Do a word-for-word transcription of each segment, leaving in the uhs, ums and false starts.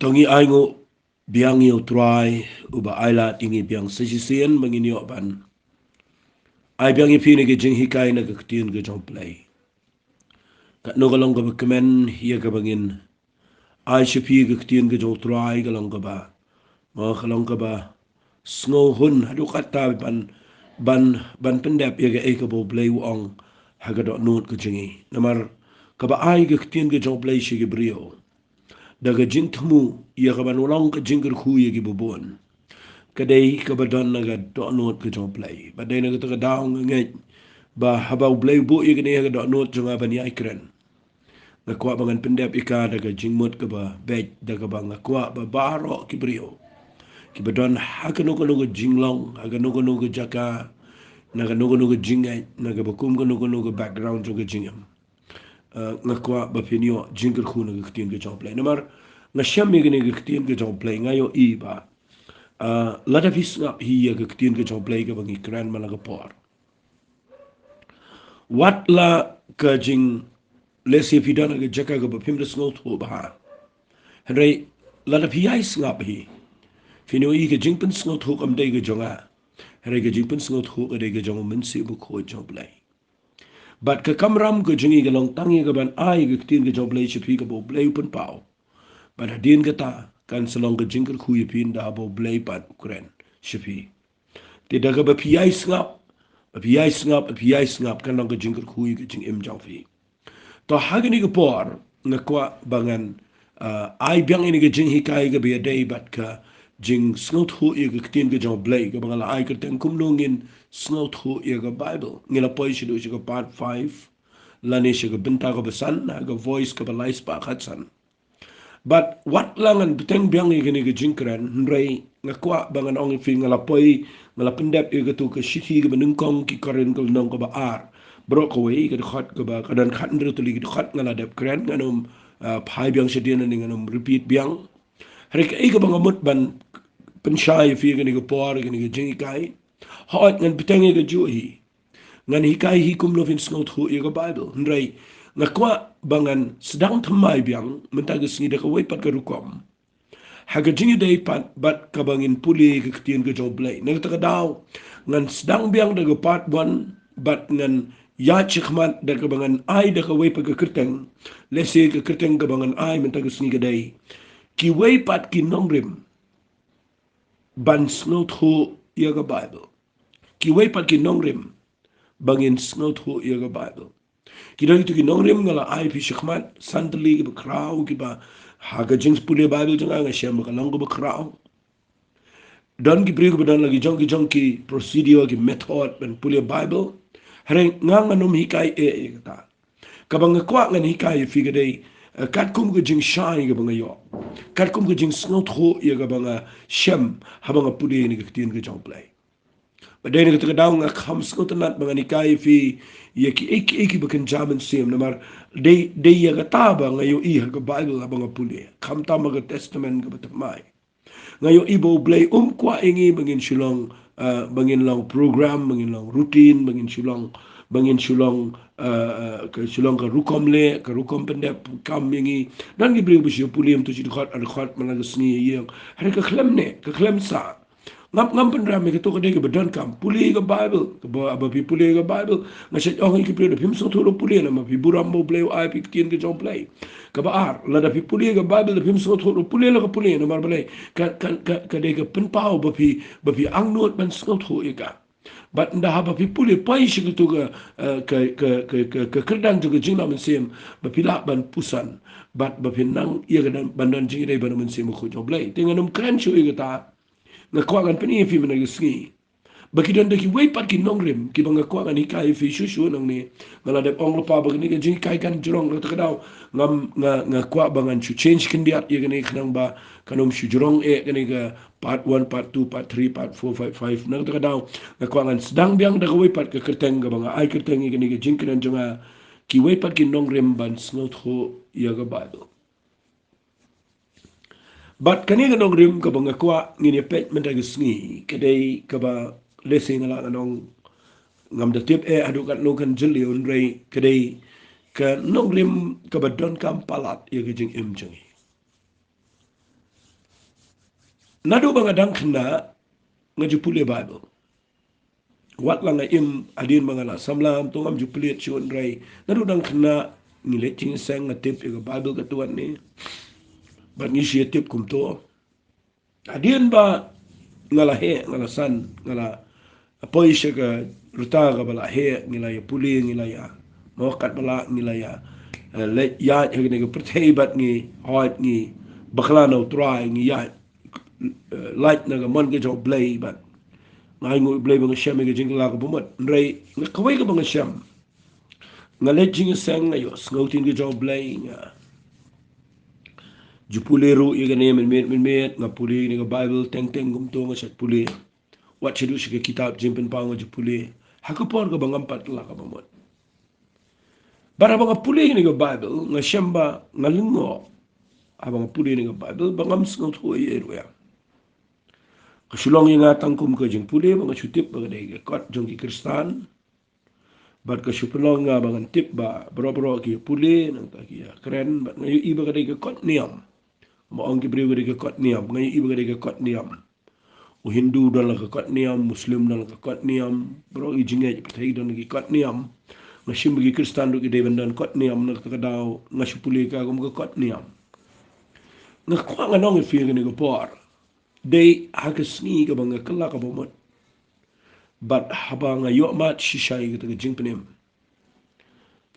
To ngi ai nguh biang ïa u Trai uba ai lad ïa ngi biang sa shisien ba ngin ïoh ban ai biang ïa phi na ka jinghikai na ka ktien ka jong U Blei. Katno ka long kaba kmen ïa kaba ngin ai sha phi ka ktien ka jong U Trai, ka long kaba, ma ka long kaba sngewhun haduh katta ban, ban, ban pyndep ïa kaei kaba U Blei u ong ha ka dohnud ka jong ngi. Namar kaba ai ka ktien ka jong U Blei sha ki briew da ka jingthmu ïa kaban long ka jingkyrkhu ïa kiba bun, ka dei kaba don na ka dohnud ka jong U Blei. Bad dei na kata ka daw nga ngeit ba haba U Blei u buh ïa kane ha ka dohnud jong nga ban ïai kren, nga kwah ba ngan pyndep ïa ka da ka jingmut kaba beit, da kaba nga kwah ba baroh ki briew kiba don ha kano kano ka jinglong, ha kano kano ka jaka, na kano kano ka jingngeit, na kaba kum kano kano ka background jong ka jingim, eh, nga kwah ba phin ïoh jingkyrkhu na ka ktien ka jong U Blei. Namar nga shem ïa kane ka ktien ka jong U Blei, nga ïohi ba, eh, lada phi sngap hi ïa ka ktien ka jong U Blei kaba ngi kren man la ka por, wat la ka jing, lehse phi don ha ka jaka kaba phim da sngewthuh bha, hynrei lada phi ïai sngap hi, phin ïohi ka jingpynsngewthuh kam dei ka jong nga, hynrei ka jingpynsngewthuh ka dei ka jong U Mynsiem Bakhuid jong U Blei. Bad ka kamram ka jong ngi ka long tang ïa kaban ai ka ktien ka jong U Blei sha phi kaba U Blei u pynpaw. Bad hadien kata kan sa long ka jingkyrkhu ïa phi ynda haba U Blei pat u kren sha phi. Te da kaba phi ïai sngap, ba phi ïai sngap, ba phi ïai sngap, kan long ka jingkyrkhu ïa ka jingim jong phi. To ha kane ka por nga kwah ba ngan, ah, ai biang ïa kane ka jinghikai kaba ïadei bad ka jingsngewthuh ïa ka ktien ka jong U Blei kaba nga la ai kyrteng Kumno Ngin Sngewthuh ïa ka Bible. Ngi la poi shaduh sha ka part five lane sha ka bynta kaba san ha ka Voice kaba lai spah khatsan. Bad wat la ngan bteng biang ïa kane ka jingkren, hynrei nga kwah ba ngan ong ïa phi, nga la poi, nga la pyndep ïa katu ka shithi kaba nyngkong ki Korinth ka lynnong kaba ar, baroh kawei, ka dkhot kaba, ka don khathynriew tylli ki dkhot, nga la dep kren, ngan ym, ah, phai biang shadien ne ngan ym repeat biang. Hynrei kaei kaba nga mut ban pynshai ïa phi ïa kane ka por, ïa kane ka jinghikai, hooid ngan bteng ïa kajuh hi. Ngan hikai hi kumno phin sngewthuh ïa ka Bible. Hynrei nga kwah ba ngan sdang thymmai biang mynta ka sngi da kawei pat ka rukom ha ka jingïadei pat bad kaba ngin pule ka ktien ka jong U Blei. Na kata ka daw ngan sdang biang da ka part one bad ngan ïaid shakhmat da kaba ngan ai da kawei pat ka kyrteng. Lehse ka kyrteng kaba ngan ai mynta ka sngi ka dei Kiwei Pat Ki Nongrim Ban Sngewthuh Ïa ka Bible. Kiwei pat ki nongrim ba ngin sngewthuh ïa ka Bible. Ki don kito ki nongrim nga la ai phi shakhmat, san tylli kiba khraw, kiba ha ka jingpule Bible jong nga nga shem ba ka long kaba khraw. Don ki briew kiba don la ki jong ki jong ki procedure, ki method ban pule Bible. Hynrei nga ngan ym hikai eh ïa kata. Kaba nga kwah ngan hikai ïa phi ka dei, eh, katkum ka jingshai kaba nga ïoh, katkum ka jingsngewthuh ïa kaba nga shem haba nga pule ïa kane ka ktien ka jong U Blei. Ba dei na kata ka daw nga kham sngewtynnat ba ngan hikai ïa phi ïa kiei kiei kiba kynja mynsiem, namar dei, dei ïa kata ba nga ïohi ha ka Bible haba nga pule, khamtam ha ka Testament kaba thymmai. Nga ïohi ba U Blei um kwah ïa ngi ba ngin shu long, eh, ba ngin long program, ba ngin long routine, ba ngin shu long, ba ngin shu long, eh, eh, ka shu long ka rukom leh, ka rukom pyndep kam ïa ngi. Don ki briew ba shu pule ïa tu shi dkhot ar dkhot man la ka sngi ïa ïeng. Hynrei ka khlem neh, ka khlem sah. Ngam, ngam pynrem ïa kato, ka dei kaba donkam. Pule ïa ka Bible, kaba, ba phi pule ïa ka Bible. Nga shait ong ïa ki briew, lada phim sngewthuh ruh pule, namar phi burom ba U Blei u ai phi ka ktien ka jong U Blei. Kaba ar, lada phi pule ïa ka Bible, lada phim sngewthuh ruh pule la ka pule, namar balei? Ka, ka, ka, ka dei ka pynpaw ba phi, ba phi angnud ban sngewthuh ïa ka. Bad ynda haba phi pule, poi sha katu ka, eh, ka, ka, ka, ka, ka kyrdan jong ka jinglong mynsiem, ba phi lah ban puson, bad ba phin nang ïa ka don, ban don jingïadei bad U Mynsiem Bakhuid jong U Blei. Te ngan ym kren shuh ïa kata. Nga kwah ngan pyni ïa phi mynta ka sngi ba ki don da kiwei pat ki nongrim kiba nga kwah ngan hikai ïa phi shuh shuh nangne. Nga la dep ong lypa ba kane ka jinghikai kan jrong, na kata ka daw ngam, nga, nga kwah ba ngan shu change khyndiat ïa kane khnang ba kan ym shu jrong eh kane ka part one, part two, part three, part four, five, five. Na kata ka daw nga kwah ngan sdang biang da kawei pat ka kyrteng kaba nga ai kyrteng ïa kane ka jingkren jong nga, Kiwei Pat Ki Nongrim Ban Sngewthuh Ïa ka Bible. Bad kane ka nongrim kaba nga kwah ngin ïa peit mynta ka sngi, ka dei kaba lehse nga lah ngan ong, ngam da tip eh haduh katno kan jylliew, hynrei ka dei ka nongrim kaba donkam palat ïa ka jingim jong ngi. Naduh ba nga dang khynnah nga ju pule Bible. Wat la nga im, hadien ba nga la samla, to ngam ju pule shuh, hynrei naduh dang khynnah ngi leit jingïaseng, nga tip ïa ka Bible katto katne. Bad ngi shu ïa tip kumto. Hadien ba nga la heh, nga la san, nga la poi sha ka rta kaba la heh, ngi la ïa pule, ngi la ïa, mo, katba lah ngi la ïa, eh, leit ïaid ha kane ka pyrthei bad ngi, hooid, ngi bakla na U Trai, ngi ïaid, eh, lait na ka mon ka jong U Blei bad nga ainguh ïa U Blei ba nga shem ïa ka jingkylla kaba mut. Hynrei nga, kawei kaba nga shem, nga leit jingïaseng, nga ïohsngew ktien ka jong U Blei, nga ju pule ruh ïa kane mynmiet mynmiet, nga pule ïa kane ka Bible teng teng kumto, nga shait pule. Wat shaduh sha ka kitab Jingpynpaw nga ju pule ha ka por kaba ngam pat kylla kaba mut. Bad haba nga pule ïa kane ka Bible, nga shem ba nga lyngngoh haba nga pule ïa kane ka Bible ba ngam sngewthuh ei ei ruh ïa. Ka shu long ïa nga tang kum ka jingpule ba nga shu tip ba ka dei ka kot jong ki Khristan. Bad ka shu pynlong ïa nga ba ngan tip ba baroh baroh ki pule, nangta ki ïa kren, bad nga ïohi ba ka dei ka kot niam. Ba ong ki briew ka dei ka kot niam, nga ïohi ba ka dei ka kot niam. U Hindu don la ka kot niam, Muslim don la ka kot niam, baroh ki jingngeit pyrthei don la ki kot niam. Nga shim ba ki Khristan ruh ki dei ban don kot niam, na kata ka daw nga shu pule ka kum ka kot niam. Nga kwah ngan ong ïa phi ha kane ka por, dei ha ka sngi kaba nga kylla kaba mut, bad haba nga ïohmad shisha ïa kata ka jingpynim,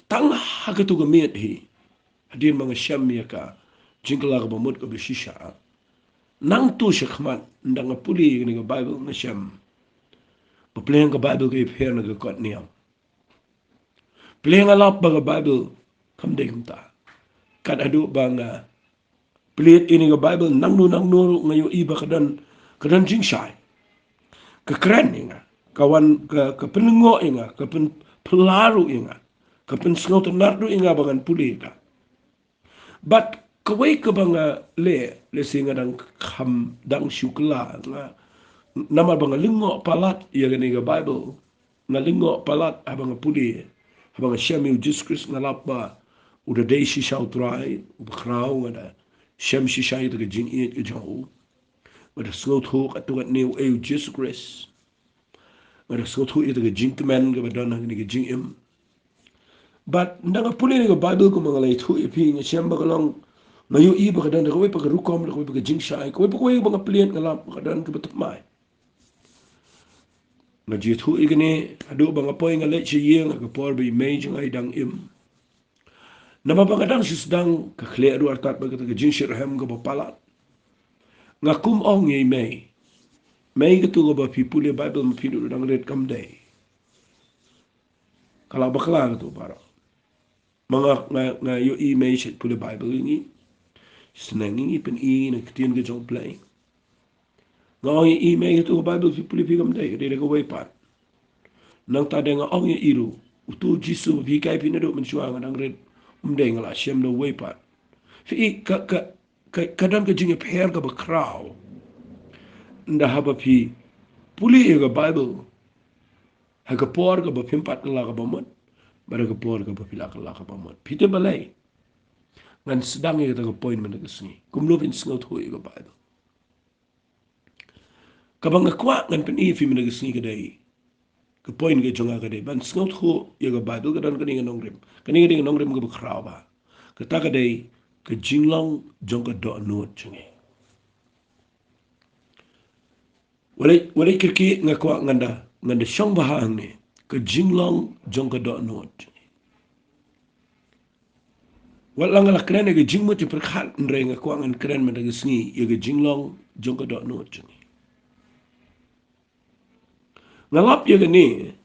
tang ha kato ka miet hi, hadien ba nga shem ïa ka jingkylla kaba mut kaba shisha, nangto shakhmat, ynda nga pule ïa kane ka Bible, nga shem ba pliang ka Bible ka ïapher na ka kot niam. Pliang nga lap ba ka Bible kam dei kumta. Kat haduh ba nga plie ïa kane ka Bible, nangno nangno ruh nga ïohi ba ka don, ka don jingshai. Ka kren ïa nga, ka wan, ka, ka pynlyngngoh ïa nga, ka pynphylla ruh ïa nga, ka pynsngewtynnad ruh ïa nga ba ngan pule ïa ka. Bad kawei kaba nga leh, lehse nga dang kham, dang shu kylla, nga, namar ba nga lyngngoh palat ïa kane ka Bible. Nga lyngngoh palat haba nga pule, haba nga shem ïa U Jisu Khrist, nga lap ba u da dei shisha U Trai uba khraw, nga da shem shisha ïa kata ka jingïeit ka jong u. Nga da sngewthuh katto katne uei U Jisu Khrist. Nga da sngewthuh ïa kata ka jingkmen kaba don ha kane ka jingim. Bad ynda nga pule ïa kane ka Bible, kumba nga la ïathuh ïa phi, nga shem ba ka long, nga ïohi ba ka don da kawei pat ka rukom, da kawei pat ka jingshai, kawei pat kawei ba nga plie, nga lap ba ka don kaba thymmai. Nga ju ïathuh ïa kane haduh ba nga poi, nga leit sha ïing ha ka por ba i mei jong nga i dang im. Namar ba nga dang shu sdang, ka khleh ruh artat bad kata ka jingshitrhem kaba palat. Nga kum ong ïa i mei, "Mei, kato kaba phi pule Bible ma phi ruh dang rit, kam dei. Ka la bakla kato baroh." Ma nga, nga, nga ïohi i mei shait pule Bible ïa ngi. Sneng ïa ngi, pyni na ka ktien ka jong U Blei. Nga ong ïa i mei, "Kato ka Bible phi pule phi, kam dei, ka dei da kawei pat. Nangta de nga ong ïa i ruh, uto U Jisu ba phi hikai phi naduh mynshuwa nga dang rit, um dei, nga la shem da uwei pat." Phi i, ka, ka, ka, ka don ka jingïapher kaba khraw. Ynda haba phi pule ïa ka Bible ha ka por kaba phim pat kylla kaba mut, bad ha ka por kaba phi la kylla kaba mut, phi tip balei? Ngan sdang ïa kata ka point mynta ka sngi, kumno phin sngewthuh ïa ka Bible. Kaba nga kwah ngan pyni ïa phi mynta ka sngi ka dei, ka point ka jong nga ka dei ban sngewthuh ïa ka Bible, ka don kane ka nongrim. Kane ka dei ka nongrim kaba khraw bha. Kata ka dei ka jinglong jong ka dohnud jong ngi. Wat leit, wat leit kyrkieh, nga kwah ngan da, ngan da shong bha hangne, ka jinglong jong ka dohnud. Wat la nga la kren ïa ka jingmut jingpyrkhat, hynrei nga kwah ngan kren mynta ka sngi ïa ka jinglong jong ka dohnud jong ngi. Nga lap ïa kane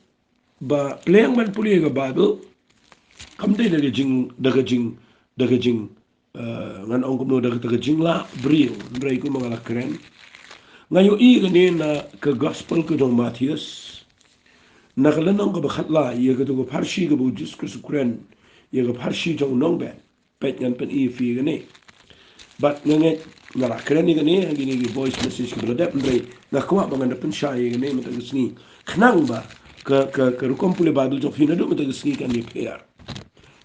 ba pliang ban pule ïa ka Bible kam dei da ka jing, da ka jing, da ka jing, eh, ngan ong kumno, da ka, da ka jinglah briew, hynrei kumba nga la kren, nga ïohi kane na ka Gospel ka jong u Mathaios, na ka lynnong kaba khatlai, ïa kato ka pharshi kaba u Jisu Khrist u kren ïa ka pharshi jong u nongbet. Peit, ngan pyni ïa phi ïa kane. Bad nga ngeit nga la kren ïa kane ha kine ki voice message kiba la dep, hynrei nga kwah ba ngan da pynshai ïa kane mynta ka sngi, khnang ba ka, ka, ka rukom pule Bible jong phi naduh mynta ka sngi kan ïapher.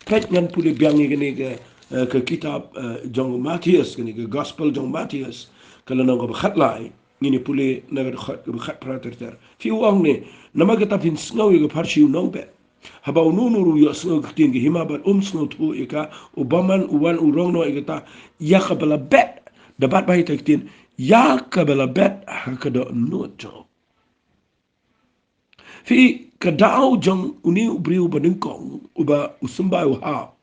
Peit, ngan pule biang ïa kane ka, eh, ka kitab, eh, jong Mathaios, kane ka gospel jong Mathaios, ka lynnong kaba khatlai, ngin ïa pule na ka dkhot kaba khatphra ter ter. Phi, u ong ne, namar kata phin sngew ïa ka pharshi u nongbet. Haba uno uno ruh u ïohsngew ka ktien ka hima bad um sngewthuh ïa ka, u bymman u wan u rong noh ïa kata, ïa kaba la bet. Da bat bha ïa ka ktien, ïa kaba la bet ha ka dohnud jong u. Phi, ka daw jong une u briew ba nyngkong, uba u symbai u hap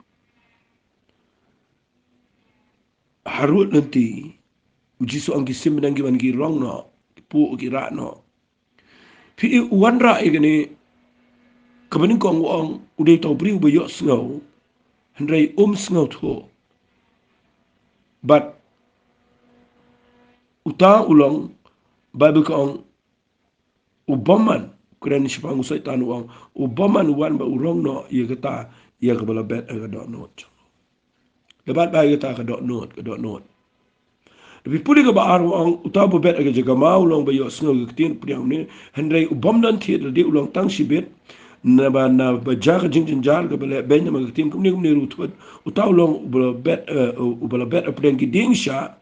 harud lynti, u Jisu u ong ki sim bneng ki wan ki rong noh, ki puh ki rah noh. Phi, u wanrah ïa kane kaba nyngkong, u ong u dei uta u briew ba ïohsngew, hynrei um sngewthuh. Bad uta u long, Baibl ka ong, u bymman, kren shaphang u Soitan, u ong, u bymman u wan bad u rong noh ïa kata, ïa kaba la bet ha ka dohnud. Da bat bha ïa kata, ka dohnud, ka dohnud. Lada phi pule kaba ar, u ong, uta uba bet ha ka jaka maw u long ba ïohsngew ïa ka ktien, pdiang ne, hynrei u bym don thied lade u long tang shibit, naba, naba jia ka jingjynjar kaba leh beiñ namar ka ktien, kumne kumne ruh thud. Uta u long uba la bet, eh, uba la bet hapdeng ki dieng shah,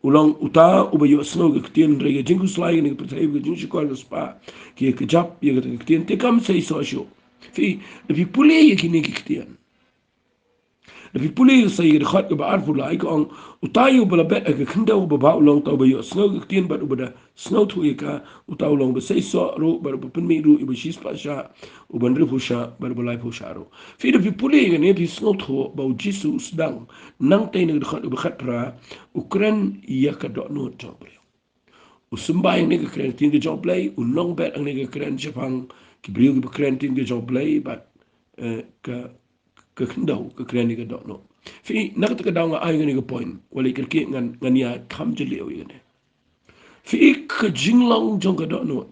u long uta uba ïohsngew ïa ka ktien, hynrei ka jingkhuslai, kane ka pyrthei, ka jingshukor, ka spah, ki ïa kjap ïa kata ka ktien, te kam sei soh shuh. Phi, lada phi pule ïa kine ki ktien, lada phi pule ïa ka dkhot kaba arphew lai, ka ong, uta uba la bet ha ka khyndew kaba bha u long uta uba ïohsngew ïa ka ktien bad uba da sngewthuh ïa ka, uta u long uba sei soh ruh bad uba pynmih ruh ïa uba shispah shah, uba hynriewphew shah bad uba laiphew shah ruh. Phi, lada phi pule ïa kane, phi sngewthuh ba u Jisu u sdang nangtei na ka dkhot kaba khatphra, u kren ïa ka dohnud jong u briew. U symbai hangne ka kren ktien ka jong U Blei, u nongbet hangne ka kren shaphang ki briew kiba kren ktien ka jong U Blei, bad, eh, ka, ka khyndew ka kren ïa ka dohnud. Phi, na kata ka daw nga ai kane ka point, wat leit kyrkieh, ngan, ngan ïa kham jylliew ïa kane. Phi, ka jinglong jong ka dohnud.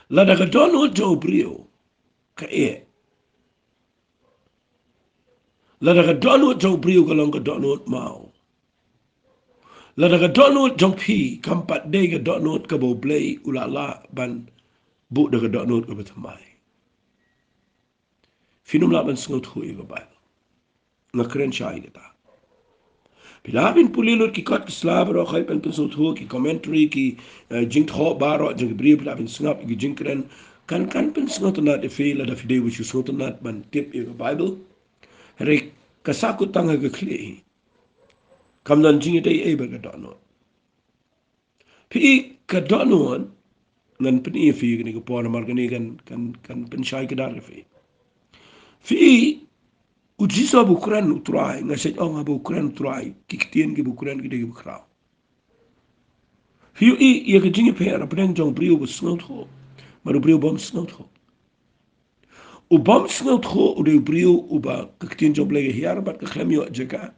Lada ka dohnud jong u briew ka eh, lada ka dohnud jong u briew ka long ka dohnud maw, lada ka dohnud jong phi kam pat dei ka dohnud kaba U Blei u la lah ban buh da ka dohnud kaba thymmai, phin ym lah ban sngewthuh ïa ka Baibl. Nga kren shai kata. Phi lah ban pule lut ki kot ki sla baroh, hooid, ban pynsngewthuh, ki commentary, ki, eh, jingthoh baroh jong ki briew, phi lah ban sngap ïa ki jingkren. Kan, kan pynsngewtynnad ïa phi lada phi dei uba shu sngewtynnad ban tip ïa ka Baibl. Hynrei ka sahkut tang ha ka khlieh hi. Kam don jingïadei ei bad ka dohnud. Phi, ka dohnud, ngan pyni ïa phi kane ka por namar kane kan, kan, kan pynshai kdar ïa phi. Phi, u Jisu haba u kren, u Trai, nga shait ong haba u kren u Trai, ki ktien kiba u kren ki dei kiba khraw. Phi ïohi ïa ka jingïapher hapdeng jong u briew uba sngewthuh bad u briew bym sngewthuh. U bym sngewthuh u dei u briew uba ka ktien jong U Blei ka hiar bad ka khlem ïoh jaka,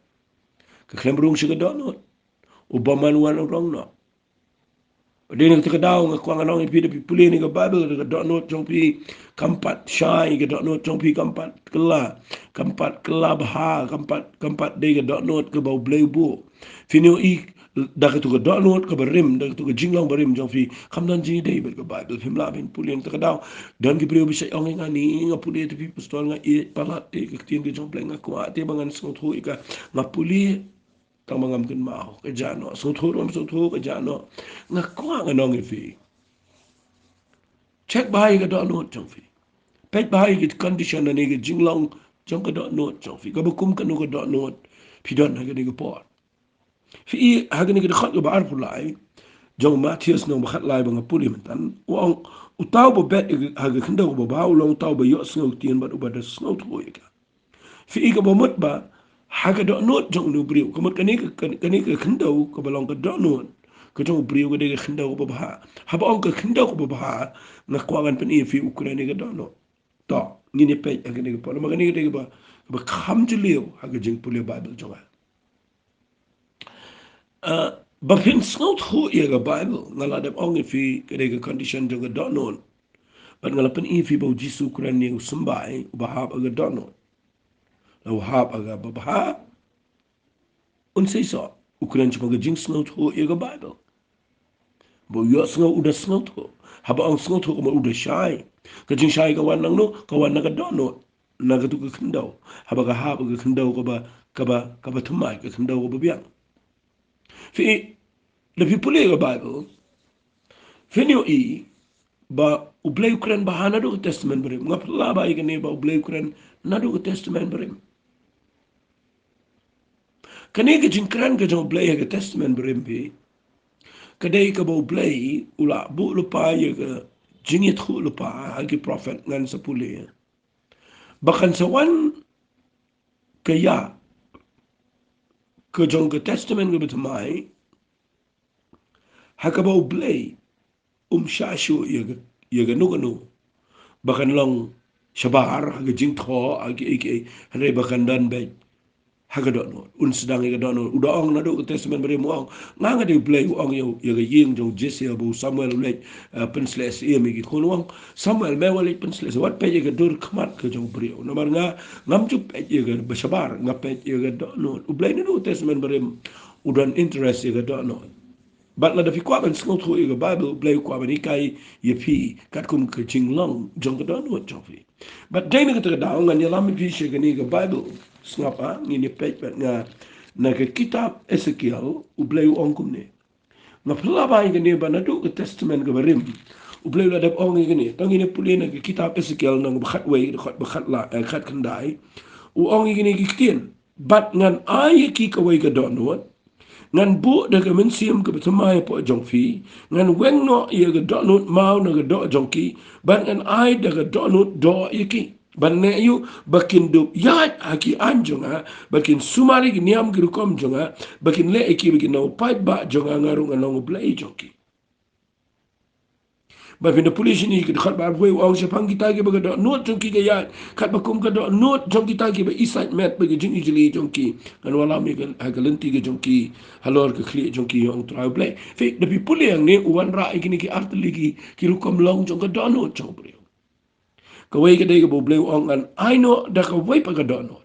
ka khlem rung sha ka dohnud. U bymman u wan u rong noh. Dei na kata ka daw nga kwah ngan ong ïa phi, lada phi pule ïa ka Baibl, ka dohnud jong phi kam pat shai, ka dohnud jong phi kam pat kylla, kam pat kylla bha, kam pat, kam pat dei ka dohnud kaba U Blei u buh. Phin ïohi da katu ka dohnud kaba rim, da katu ka jinglong barim jong phi, kam don jingïadei bad ka Baibl. Phim lah ban pule. Na kata ka daw don ki briew ba shait ong ïa nga, ni nga pule te phi pastor, nga ïeit palat te ïa ka ktien ka jong U Blei, nga kwah te ba ngan sngewthuh ïa ka, nga pule tang ba ngam kynmaw, ka jah noh. Sngewthuh ruh ngam sngewthuh, ka jah noh. Nga kwah ngan ong ïa phi, check bha ïa ka dohnud jong phi. Peit bha ïa ka condition lane ka jinglong jong ka dohnud jong phi. Kaba kum kano ka dohnud phi don ha kane ka por. Phi, ha kane ka dkhot kaba arphew lai jong u Mathaios lynnong ba khatlai ba nga pule mynta, u ong, uta uba bet ha ka khyndew kaba bha u long uta uba ïohsngew ktien bad uba da sngewthuh ïa ka. Phi, kaba mut ba ha ka dohnud jong une u briew, ka mut kane ka, kane ka khyndew kaba long ka dohnud ka jong u briew ka dei ka khyndew kaba bha. Haba ong ka khyndew kaba bha, nga kwah ngan pyni ïa phi u kren ïa ka dohnud. To ngin ïa peit ha kane ka por, namar kane ka dei kaba, kaba kham jylliew ha ka jingpule Baibl jong nga. Ah, ba phin sngewthuh ïa ka Baibl, nga la dep ong ïa phi ka dei ka condition jong ka dohnud. Bad nga la pyni ïa phi ba u Jisu u kren ïa u symbai uba hap ha ka dohnud. La u hap ha kaba bha, un seisoh. U kren shaphang ka jingsngewthuh ïa ka Baibl. Ba u ïohsngew u da sngewthuh. Haba ong sngewthuh ka mut u da shai. Ka jingshai ka wan nangno? Ka wan na ka dohnud. na katu ka khyndew, haba ka hap ka khyndew kaba, kaba, kaba thymmai, ka khyndew kaba biang. Phi, da phi pule ka Bible, phin ïohi ba U Blei u kren bha naduh ka Testament Barim. Nga phylla bha ïa kane ba U Blei u kren naduh ka Testament Barim. Kane ka jingkren ka jong U Blei ha ka Testament Barim phi, ka dei kaba U Blei u la buh lypa ïa ka jingïathuh lypa ha ki prophet ngan sa pule. Ba kan sa wan ka ïa ka jong ka Testament kaba thymmai, ha kaba U Blei um shah shuh ïa ka, ïa kano kano ba kan long shabar ha ka jingthoh ha kiei kiei, hynrei ba kan don beit ha ka dohnud. Un sdang ïa ka dohnud. U da ong naduh ka Testament Barim u ong, nga nga dei U Blei, u ong ïa, ïa ka ïing jong Jesse ba u Samuel u leit, eh, pynsleh syiem ïa ki khun, u ong, Samuel, me wat leit pynsleh, wat peit ïa ka dur khmat ka jong u briew. Namar nga ngam ju peit ïa kaba shabar, nga peit ïa ka dohnud. U Blei naduh ka Testament Barim u don interest ïa ka dohnud. Bad lada phi kwah ban sngewthuh ïa ka Bible, U Blei u kwah ban hikai ïa phi katkum ka jinglong jong ka dohnud jong phi. Bad dei na kata ka daw ngan ïalam ïa phi sha kane ka Bible. Sngap, ah, ngin ïa peit bad nga na ka kitab Ezekiel, U Blei u ong kumne. Nga phylla bha ïa kane ba naduh ka Testament kaba rim U Blei u la dep ong ïa kane. To ngin ïa pule na ka kitab Ezekiel lynnong ba khatwei, dkhot ba khatla-, eh, khatkhyndai. U ong ïa kine ki ktien. Bad ngan ai ïa ki kawei ka dohnud. Ngan buh da ka mynsiem kaba thymmai hapoh jong phi. Ngan weng noh ïa ka dohnud maw na ka doh jong ki. Bad ngan ai da ka dohnud doh ïa ki. Ban leh aïu? Ba kin dup ïaid ha ki aiñ jong nga, ba kin sumar ïa ki niam ki rukom jong nga, ba kin leh ïa ki ba kin long u paidbah jong nga, nga ruh ngan long U Blei jong ki. Ba phin da pule shane ka dkhot ba arphew wei, u ong, shaphang kita kiba ka dohnud jong ki ka ïaid katba kum ka dohnud jong kita kiba isaitmet bad ka jingijli jong ki, ngan wallam ïa ka ha ka lynti ka jong ki halor ka khlieh jong ki, ong U Trai U Blei. Phi, da phi pule hangne u wanrah ïa kine ki artylli ki, ki rukom long jong ka dohnud jong u briew. Kawei ka dei kaba U Blei u ong ngan ai noh da kawei pat ka dohnud.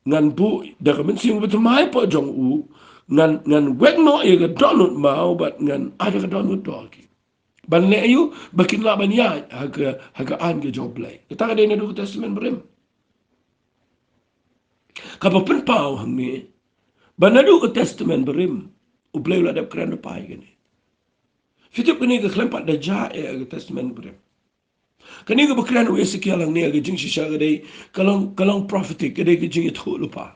Ngan buh da ka mynsiem kaba thymmai hapoh jong u, ngan, ngan weng noh ïa ka dohnud maw bad ngan ai da ka dohnud doh ïa ki. Ban leh aïu? Ba kin lah ban ïaid ha ka, ha ka aiñ ka jong U Blei. Kata ka dei naduh ka Testament Barim. Kaba pynpaw hangne ba naduh ka Testament Barim U Blei u la dep kren lypa ïa kane. Phi tip kane ka khlem pat da jia eh ha ka Testament Barim. Kane kaba kren u Ezekiel hangne ha ka jingshisha ka dei ka long, ka long prophetic, ka dei ka jingïathuh lypa.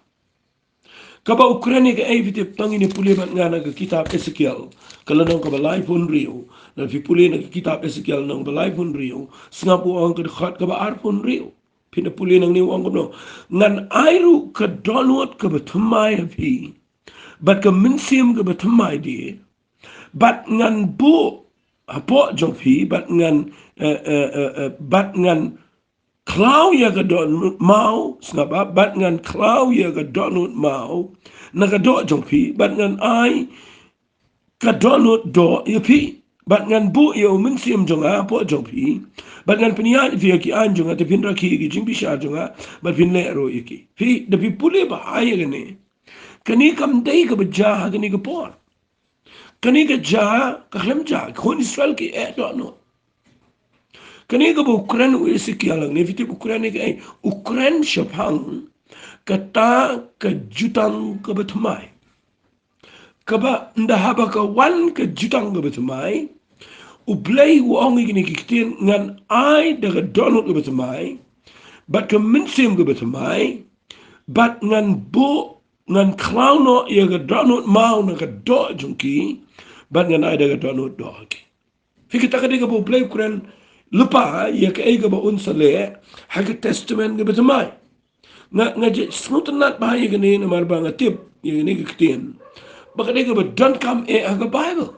Kaba u kren ïa kaei, phi tip? To ngin ïa pule bad nga na ka kitab Ezekiel, ka lynnong kaba laiphew hynriew. Lada phi pule na ka kitab Ezekiel lynnong ba laiphew hynriew, sngap u ong ka dkhot kaba arphew hynriew. Phin da pule nangne u ong kumno: Ngan ai ruh ka dohnud kaba thymmai ha phi, bad ka mynsiem kaba thymmai de, bad ngan buh hapoh jong phi, bad ngan, eh, eh, eh, eh, bad ngan khlaw ïa ka dohnud maw, sngap, ah, bad ngan khlaw ïa ka dohnud maw na ka doh jong phi, bad ngan ai ka dohnud doh ïa phi, bad ngan buh ïa u mynsiem jong nga hapoh jong phi, bad ngan pynïaid ïa phi ha ki aiñ jong nga, te phin rakhe ïa ki jingbishar jong nga, bad phin leh ruh ïa ki. Phi, da phi pule bha ïa kane, kane kam dei kaba jia ha kane ka por. Kane ka jia, ka khlem jia, ki khun Israel ki eh dohnud. Kane kaba u kren u Ezekiel hangne, phi tip u kren ïa kaei? U kren shaphang kata ka jutang kaba thymmai. Kaba ynda haba ka wan ka jutang kaba thymmai, U Blei u ong ïa kine ki ktien: Ngan ai da ka dohnud kaba thymmai, bad ka mynsiem kaba thymmai, bad ngan buh, ngan khlaw noh ïa ka dohnud maw na ka doh jong ki, bad ngan ai da ka dohnud doh ha ki. Phi, kata ka dei kaba U Blei u kren lypa ïa kaei kaba un sa leh ha ka Testament kaba thymmai. Nga, nga jied sngewtynnat bha ïa kane namar ba nga tip ïa kane ka ktien ba ka dei kaba donkam eh ha ka Bible.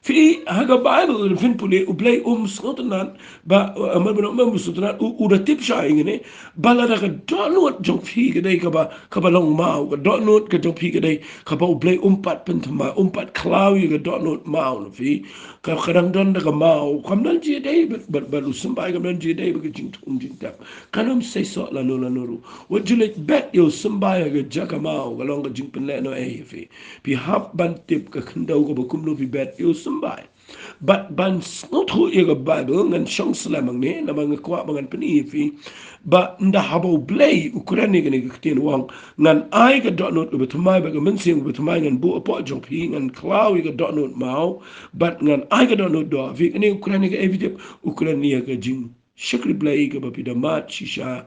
Phi, ha ka Bible, phin pule, U Blei um sngewtynnat ba, eh, mar ba nong mem sngewtynnat, u, u da tip shai ïa kane, ba lada ka dohnud jong phi ka dei kaba, kaba long maw, ka dohnud ka jong phi ka dei kaba U Blei um pat pynthymmai, um pat khlaw ïa ka dohnud maw na phi, ka, ka dang don da ka maw, kam don jingïadei bad, bad, bad u symbai, kam don jingïadei bad ka jingthung jingtep. Kan ym seisoh lano lano ruh. Wat ju leit bet ïa u symbai ha ka jaka maw, ka long ka jingpynlehnohei ïa phi. Phi hap ban tip ka khyndew kaba kumno phi bet ïa u symbai. Bad ban sngewthuh ïa ka Baibl ngan shong slem hangne, namar nga kwah ba ngan pyni ïa phi ba ynda haba U Blei u kren ïa kane ka ktien, u ong, ngan ai ka dohnud kaba thymmai bad ka mynsiem kaba thymmai ngan buh hapoh jong phi, ngan khlaw ïa ka dohnud maw bad ngan ai ka dohnud doh ha phi. Kane u kren ïa kaei phi tip? U kren ïa ka jingshakri Blei kaba phi da mad shisha,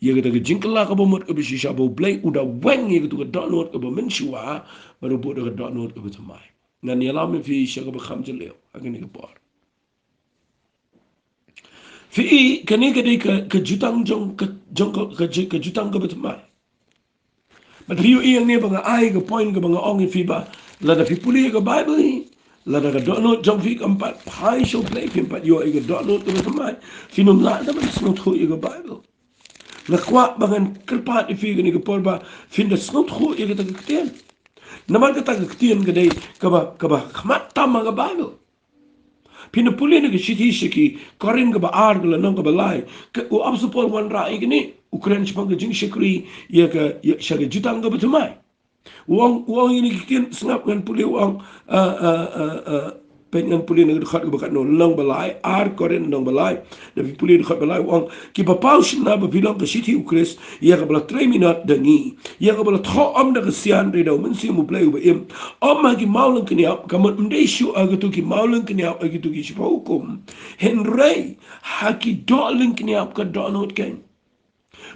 ïa kata ka jingkylla kaba mut kaba shisha, ba U Blei u da weng ïa kata ka dohnud kaba mynshuwa bad u buh da ka dohnud kaba thymmai. Ngan ïalam ïa phi sha kaba kham jylliew ha kane ka por. Phi i, kane ka dei ka, ka jutang jong, ka, jong ka, ka ju-, ka jutang kaba thymmai. Bad phi ïohi hangne ba nga ai ka point kaba nga ong ïa phi ba lada phi pule ïa ka Baibl hi, lada ka dohnud jong phi kam pat phai sha U Blei, phim pat ïoh ïa ka dohnud kaba thymmai, phin ym lah da ban sngewthuh ïa ka Baibl. Nga kwah ba ngan kyrpad ïa phi kane ka por ba phin da sngewthuh ïa kata ka ktien. Namar kata ka ktien ka dei kaba, kaba khmat tam ha ka Baibl. Phin da pule na ka shithi sha ki Korinth kaba ar, ka lynnong kaba lai, ka, u Apostol Paul u wanrah ïa kane, u kren shaphang ka jingshakri ïa ka, ïa, sha ka jutang kaba thymmai. U ong, u ong ïa kine ki ktien, sngap ngan pule, u ong, ah, ah, ah, ah, peit ngan pule na ka dkhot kaba katno, lynnong ba lai, ar Korinth lynnong ba lai. Da phi pule dkhot ba lai, u ong, kiba paw shynna ba phi long ka shithi U Khrist, ïa kaba la trei minot da ngi, ïa kaba la thoh ym da ka ksian, hynrei da U Mynsiem U Blei uba im. Ym ha ki mawlyngkniap, ka mut ym dei shuh ha kito ki mawlyngkniap, ha kito ki shiphew hukum, hynrei ha ki dohlyngkniap ka dohnud keiñ.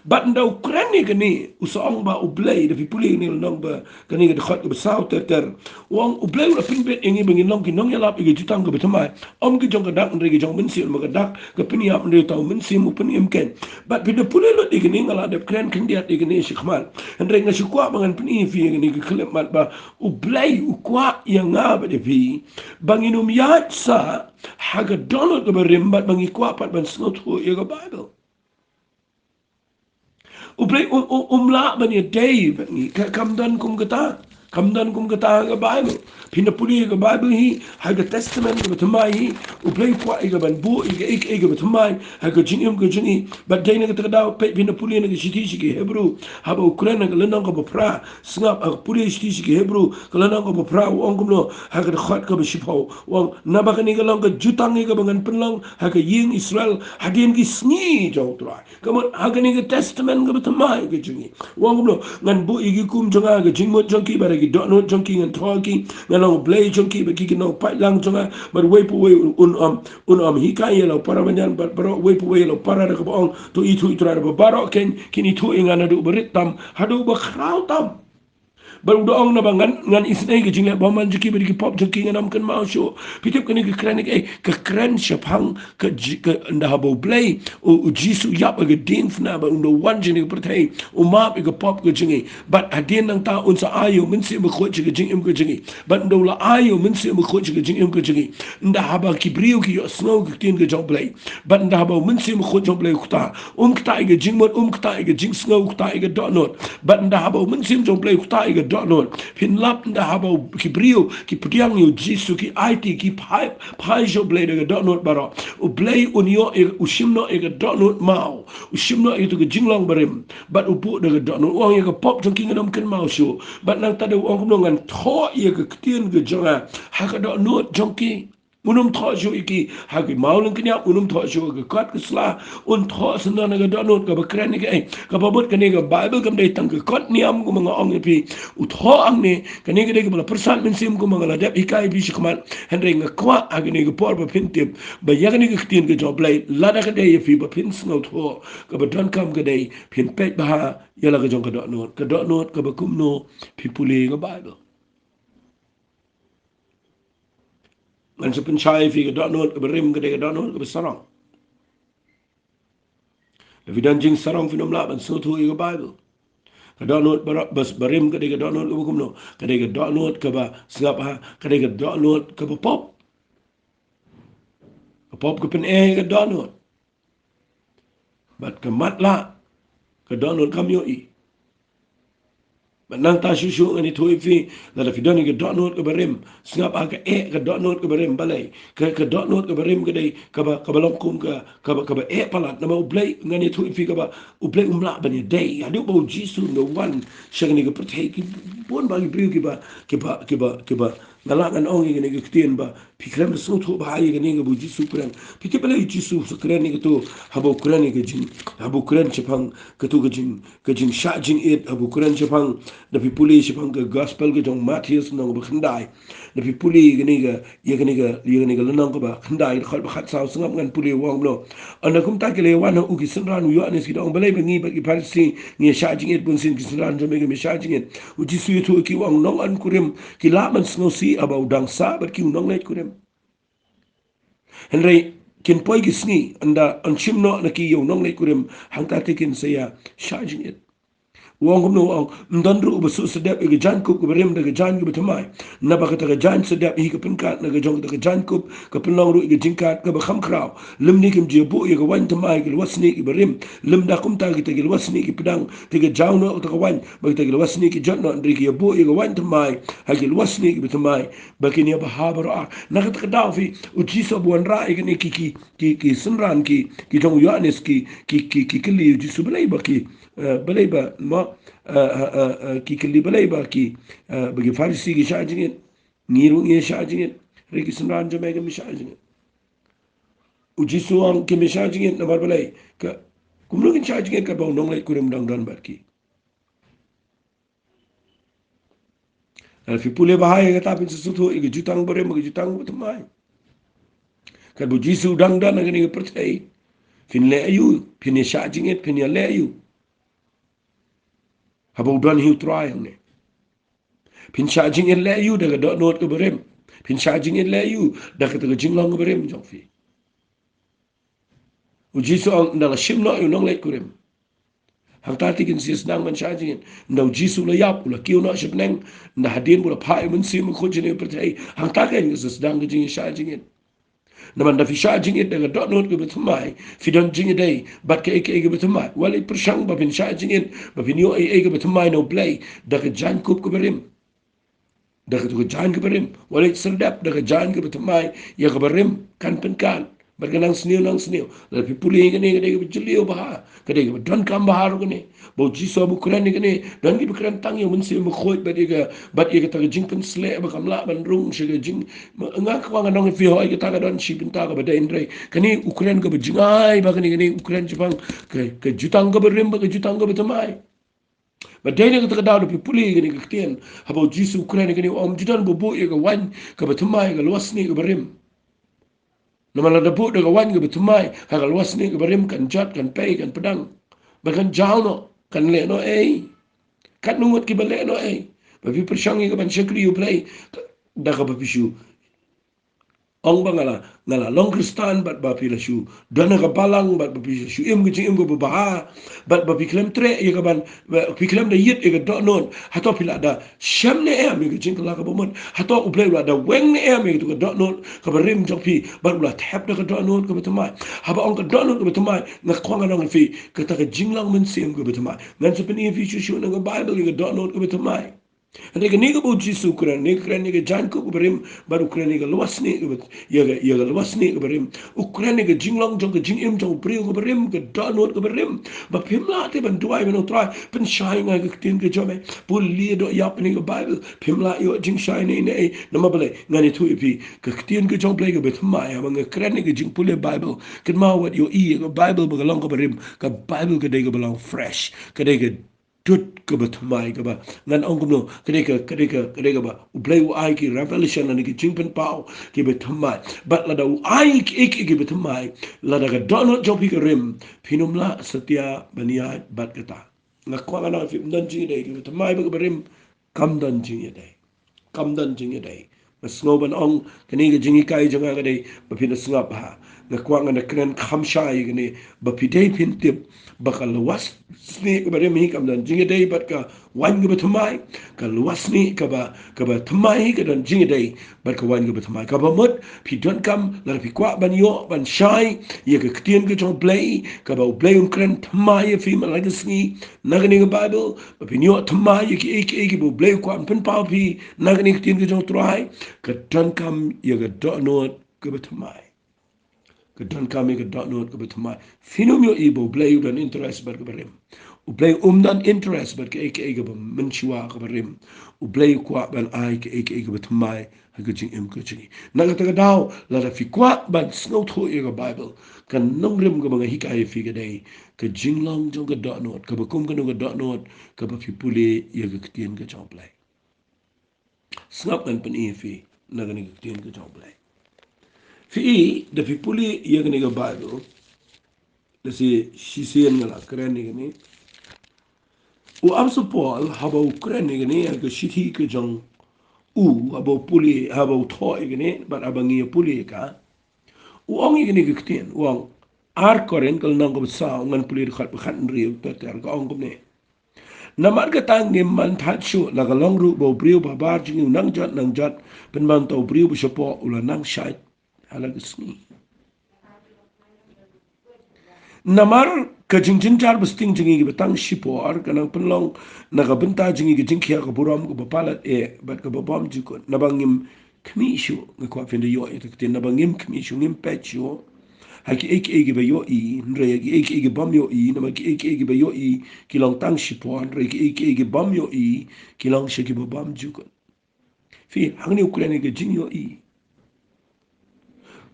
Bad ynda u kren ïa kane, u sa ong ba U Blei, da phi pule kane lynnong ba, kane ka dkhot kaba saw ter ter, u ong, U Blei u la pynbit ïa ngi ba ngin long ki nongïalap ïa ka jutang kaba thymmai. Ym ki jong ka dak, hynrei ki jong U Mynsiem, namar ka dak ka pynïap, hynrei uta U Mynsiem u pynim keiñ. Bad phi da pule lut ïa kane, nga la dep kren khyndiat ïa kane shakhmat, hynrei nga shu kwah ba ngan pyni ïa phi ïa kane ka khyllipmat ba U Blei u kwah ïa nga bad ïa phi ba ngin ym ïaid sah ha ka dohnud kaba rim bad ba ngi kwah pat ban sngewthuh ïa ka Baibl. U Blei um, um, um lah ban ïadei bad ngi. Ka, kam don kum kata. Kam don kum kata ha ka Baibl. Phin da pule ïa ka Baibl hi, ha ka Testament kaba thymmai hi, U Blei u kwah ïa ka ban buh ïa kaei kaei kaba thymmai ha ka jingim ka jong ngi. Bad dei na kata ka daw, peit, phin da pule na ka shithi sha ki Hebru, haba u kren ha ka lynnong kaba phra, sngap, ha ka pule shithi sha ki Hebru, ka lynnong kaba phra, u ong kumno, ha ka dkhot kaba shiphew, u ong, naba kane ka long ka jutang ïa kaba ngan pynlong ha ka ïing Israel hadien ki sngi jong U Trai. Ka mut ha kane ka Testament kaba thymmai ka jong ngi, u ong kumno, ngan buh ïa ki hukum jong nga ha ka jingmut jong ki, bad ha ki dohnud jong ki ngan thoh ïa ki, ngan long U Blei jong ki, bad ki kin long u paidlang jong nga. Bad uwei pa uwei un, un ym, un ym hikai ïa la u para bynñiaw, bad baroh, uwei pa uwei ïa la u para, da kaba ong, to ithuh ïa U Trai da baroh, kin, kin ithuh ïa nga naduh uba rit tam haduh uba khraw tam. Bad u da ong, naba ngan, ngan isynei ka jingleh bymman jong ki bad ïa ki pop jong ki ngan ym kynmaw shuh. Phi tip kane ka kren ïa kaei? Ka kren shaphang ka ji-, ka ynda haba U Blei, u, u Jisu u ïap ha ka diengphna bad un da wan sha kane ka pyrthei, u map ïa ka pop ka jong ngi. Bad hadien nangta un sa ai ïa U Mynsiem Bakhuid sha ka jingim ka jong ngi. Bad ynda u la ai ïa U Mynsiem Bakhuid sha ka jingim ka jong ngi, ynda haba ki briew ki ïohsngew ka ktien ka jong U Blei, bad ynda haba U Mynsiem Bakhuid jong U Blei u ktah, um ktah ïa ka jingmut, um ktah ïa ka jingsngew, u ktah ïa ka dohnud. Bad ynda haba U Mynsiem jong U Blei u ktah ïa ka dohnud, phin lap ynda haba u, ki briew ki pdiang ïa U Jisu, ki aiti, ki phai, phai sha U Blei da ka dohnud baroh, U Blei un ïoh ïa, u shim noh ïa ka dohnud maw, u shim noh ïa katu ka jinglong barim, bad u buh da ka dohnud. U ong, ïa ka pop jong ki ngan ym kynmaw shuh. Bad nangta da u ong kumno? Ngan thoh ïa ka ktien ka jong nga ha ka dohnud jong ki. Un ym thoh shuh ïa ki ha ki mawlyngkniap, un ym thoh shuh ha ka kot ka sla, un thoh shen ha ka dohnud kaba kren ïa kaei? Kaba mut kane ka Baibl kam dei tang ka kot niam kumba nga ong ïa phi. U thoh hangne, kane ka dei kaba la pyrsad mynsiem kumba nga la dep hikai ïa phi shakhmat. Hynrei nga kwah ha kane ka por ba phin tip ba ïa kane ka ktien ka jong U Blei, lada ka dei ïa phi ba phin sngewthuh, kaba donkam ka dei phin peit bha ïa la ka jong ka dohnud. Ka dohnud kaba kumno? Phi pule ka Baibl. Ngan sa pynshai ïa phi, ka dohnud kaba rim ka dei ka dohnud kaba sarong. Lada phi don jingsarong, phin ym lah ban sngewthuh ïa ka Baibl. Ka dohnud ba, ba, ba rim ka dei ka dohnud kaba kumno? Ka dei ka dohnud kaba, sngap ha, ka dei ka dohnud kaba pop. Ka pop ka pyneh ïa ka dohnud. Bad ka matlah, ka dohnud kam ïohi. Bad nangta shuh shuh ngan ïathuh ïa phi, lada phi don ïa ka dohnud kaba rim, sngap ha, ka eh ka dohnud kaba rim. Balei? Ka, ka dohnud kaba rim ka dei kaba, kaba long kum ka, kaba, kaba eh palat. Namar U Blei, ngan ïathuh ïa phi, kaba U Blei um lah ban ïadei. Haduh ba U Jisu un da wan sha kane ka pyrthei, ki bun bah ki briew kiba, kiba, kiba, kiba, nga lah ngan ong ïa kane ka ktien ba Phi kren da sngewthuh bha ïa kane kaba u Jisu u kren. Phi tip balei u Jisu u sa kren ïa kato, haba u kren ïa ka jing, haba u kren shaphang kato ka jing, ka jingshah jingit, haba u kren shaphang, da phi pule shaphang ka gospel ka jong u Mathaios lynnong kaba khyndai. Da phi pule ïa kane ka, ïa kane ka, ïa kane ka lynnong kaba khyndai, dkhot ba khatsaw, sngap ngan pule, u ong kumno. Ynda kumta ki la ïa wan ha u ki synran u Ïoannis, ki da ong, balei ba ngi bad ki Pharisi ngi ïa shah jingit, bunsien ki synran jong me kim ïa shah jingit? U Jisu u ïathuh ïa ki, u ong, nongwan kurim ki lah ban sngewsih haba u dang sah bad ki, u nongleit kurim. Hynrei kin poi ki sngi, ynda yn shim noh na ki ïa u nongleit kurim, hangta te kin sa ïa shah jingit. U ong kumno, u ong, ym don ruh uba shu sdep ïa ka jaiñkup kaba rim da ka jaiñ kaba thymmai, naba kata ka jaiñ sdep hi ka pynkat na ka jong kata ka jaiñkup, ka pynlong ruh ïa ka jingkat kaba kham khraw. Lymne kim ju ïa buh ïa ka waiñ thymmai ha ki lwasnieh kiba rim, lymda kumta kita ki lwasnieh ki pdang, te ka jaw noh kata ka waiñ, bad kita ki lwasnieh ki jot noh, hynrei ki ïa buh ïa ka waiñ thymmai ha ki lwasnieh kiba thymmai, ba kin ïa bha baroh ar. Na kata ka daw phi, u Jisu ba u wanrah ïa kane ki, ki, ki, ki synran ki, ki jong u Ïoannis ki, ki, ki, ki kylli u Jisu balei ba ki, eh, balei ba, mo, eh, eh, eh, eh, ki kylli balei ba ki, eh, ba ki Pharisi ki shah jingit, ngi ruh ngi shah jingit, hynrei ki synran jong me kim shah jingit. U Jisu u ong kim shah jingit namar balei? Ka, kumno kin shah jingit katba u nongleit kurim u dang don bad ki? Lada phi pule bha ïa kata phin sa sngewthuh ïa ka jutang barim, ka jutang bathymmai. Katba u Jisu u dang don ha kane ka pyrthei, phin leh aïu, phin ïa shah jingit, phin ïa leh aïu? Haba u don hi u Trai hangne, phin shah jingit leh aïu da ka dohnud kaba rim? Phin shah jingit leh aïu da kata ka jinglong kaba rim jong phi? U Jisu u ong, ynda la shim noh ïa u nongleit kurim, hangta te kin sa sdang ban shah jingit. Ynda u Jisu u la ïap, u la kiew noh sha bneng, ynda hadien ba u la phah ïa u Mynsiem Bakhuid shane ha pyrthei, hangta kein kin sa sdang ka jingshah jingit. Namar ynda phi shah jingit da ka dohnud kaba thymmai, phi don jingïadei bad kaei kaei kaba thymmai. Wat leit pyrshang ba phin shah jingit, ba phin ïoh ei ei kaba thymmai na U Blei da ka jaiñkup kaba rim. Da kato ka jaiñ kaba rim. Wat leit sdep da ka jaiñ kaba thymmai ïa kaba rim, kan pynkan. Bad ka nang sniew nang sniew. Lada phi pule ïa kane ka dei kaba jylliew bha, ka dei kaba donkam bha ruh kane. Ba u Jisu haba u kren ïa kane, don kiba kren tang ïa u Mynsiem Bakhuid bad ïa ka, bad ïa kata ka jingpynsleh ba kam lah ban rung sha ka jing, nga kwah ngan ong ïa phi, hooid kata ka don shi bynta kaba dei, hynrei kane u kren kaba jngai bha kane, kane u kren shaphang ka, ka jutang kaba rim bad ka jutang kaba thymmai. Bad dei na kata ka daw lada phi pule ïa kane ka ktien, haba u Jisu u kren ïa kane, u ong, ym ju don ba buh ïa ka waiñ kaba thymmai ha ka lwasnieh kaba rim. Namar lada buh da ka waiñ kaba thymmai ha ka lwasnieh kaba rim, kan jot, kan pei, kan pdang, bad kan jaw noh, kan leh noh ei? Katno ngut kiba leh noh ei? Ba phi pyrshang ïa ka ban shakri U Blei da kaba phi shu ong ba nga la, nga la long Khristan, bad ba phi la shu don ha ka balang, bad ba phi la shu im ka jingim kaba bha, bad ba phi khlem treh ïa ka ban, ba phi khlem da ïit ïa ka dohnud. Hato phi la da shem ne em ïa ka jingkylla kaba mut? Hato U Blei u la da weng ne em ïa kato ka dohnud kaba rim jong phi, bad u la thep da ka dohnud kaba thymmai? Haba ong ka dohnud kaba thymmai, nga kwah ngan ong ïa phi, kata ka jinglong mynsiem kaba thymmai. Ngan sa pyni ïa phi shuh shuh na ka Baibl ïa ka dohnud kaba thymmai. Hynrei kane kaba u Jisu u kren, kane ka kren ïa ka jaiñkup kaba rim, bad u kren ïa ka lwasnieh kaba, ïa ka, ïa ka lwasnieh kaba rim. U kren ïa ka jinglong jong ka jingim jong u briew kaba rim, ka dohnud kaba rim. Ba phim lah te ban duwai ban ong, Trai, pynshai ïa nga ïa ka ktien ka jong me. Pule doh ïap ïa kane ka Baibl. Phim lah ïoh jingshai ne ne ei. Namar balei? Ngan ïathuh ïa phi, ka ktien ka jong U Blei kaba thymmai, haba nga kren ïa ka jingpule Baibl, kynmaw, wat ïohi ïa ka Baibl ba ka long kaba rim. Ka Baibl ka dei kaba long fresh, ka dei ka dud kaba thymmai, kaba, ngan ong kumno, ka dei ka, ka dei ka, ka dei kaba U Blei u ai ki revelation lane ki jingpynpaw kiba thymmai. Bad lada u ai ki, ki, kiba thymmai, lada ka dohnud jong phi ka rim, phin ym lah satia ban ïaid bad kata. Nga kwah ngan ong ïa phi, ym don jingïadei, kaba thymmai bad kaba rim kam don jingïadei. Kam don jingïadei. Nga sngew ban ong, kane ka jinghikai jong nga ka dei ba phin da sngap bha. Nga kwah ngan da kren kham shai ïa kane, ba phi dei phin tip ba ka lwasnieh kaba rim hi kam don jingïadei bad ka waiñ kaba thymmai. Ka lwasnieh kaba, kaba thymmai hi ka don jingïadei bad ka waiñ kaba thymmai. Kaba mut, phi donkam, lada phi kwah ban ïoh, ban shai ïa ka ktien ka jong U Blei, kaba U Blei un kren thymmai ïa phi man la ka sngi na kane ka Baibl, ba phin ïoh thymmai ïa kiei kiei kiba U Blei u kwah ban pynpaw ïa phi na kane ka ktien ka jong U Trai, ka donkam ïa ka dohnud kaba thymmai. Ka donkam ïa ka dohnud kaba thymmai. Phin ym ïohi ba U Blei u don interest bad kaba rim. U Blei um don interest bad kaei kaei kaba mynshuwa kaba rim. U Blei u kwah ban ai kaei kaei kaba thymmai ha ka jingim ka jong ngi. Na kata ka daw, lada phi kwah ban sngewthuh ïa ka Baibl, ka nongrim kaba nga hikai ïa phi ka dei ka jinglong jong ka dohnud, kaba kum kano ka dohnud, kaba phi pule ïa ka ktien ka jong U Blei. Sngap, ngan pyni ïa phi na kane ka ktien ka jong U Blei. Phi i, da phi pule ïa kane ka Baibl, da shi, shisien nga la kren ïa kane. U Apostol Paul, haba u kren ïa kane, ïa ka shithi ka jong u, haba u pule, haba u thoh ïa kane, bad haba ngi ïa pule ïa ka, u ong ïa kane ka ktien, u ong, Ar Korinth ka lynnong kaba saw, ngan pule dkhot ba khathynriew, ter ter, ka ong kumne. Namar kata ngim man thait shuh, la ka long ruh ba u briew bahabar jong ngi u nang jot nang jot, pynban uta u briew ba shapoh u la nang shait ha la ka sngi. Namar ka jingjynjar ba sting jong ngi kiba tang shipor ka nang pynlong na ka bynta jong ngi ka jingkhia ka burom kaba palat eh bad kaba bymjukut. Naba ngim khmih shuh, nga kwah phin da ïoh ïa ka ktien, naba ngim khmih shuh, ngim peit shuh ha kiei kiei kiba ïohi, hynrei ha kiei kiei kiba bym ïohi, namar kiei kiei kiba ïohi ki long tang shipor, hynrei kiei kiei kiba bym ïohi ki long sha kiba bymjukut. Phi, hangne u kren ïa ka jingïohi.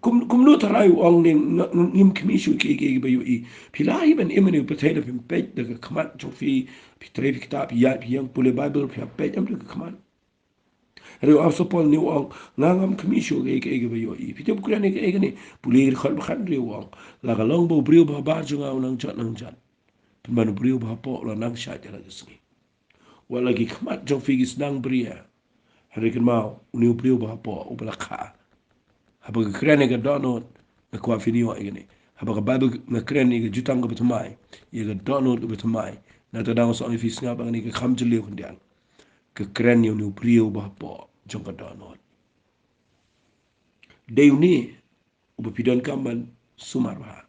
Kum, kumno tharai u ong ne, ng-, ng-, ngim khmih shuh kiei kiei kiba ïohi. Phi lah hi ban im ha kane ka pyrthei da phim peit da ka khmat jong phi, phi trei phi ktah, phi ïaid phi ïeng pule Baibl, phi hap peit em da ka khmat. Hynrei u Apostol Paul une u ong, nga ngam khmih shuh kiei kiei kiba ïohi. Phi tip u kren ïa kaei kane, pule dkhot ba khathynriew u ong, la ka long ba u briew bahabar jong nga u nang jot nang jot, pynban u briew bahapoh u la nang shait ha la ka sngi. Wat la ki khmat jong phi ki sdang bria, hynrei kynmaw, une u briew bahapoh uba la kha. Haba nga kren ïa ka dohnud, nga kwah phin ïoh ïa kane. Haba ka Baibl nga kren ïa ka jutang kaba thymmai, ïa ka dohnud kaba thymmai, na kata ka daw nga shu ong ïa phi, sngap, ba kane ka kham jylliew khyndiat. Ka kren ïa une u briew bahapoh jong ka dohnud. Dei une uba phi donkam ban sumar bha.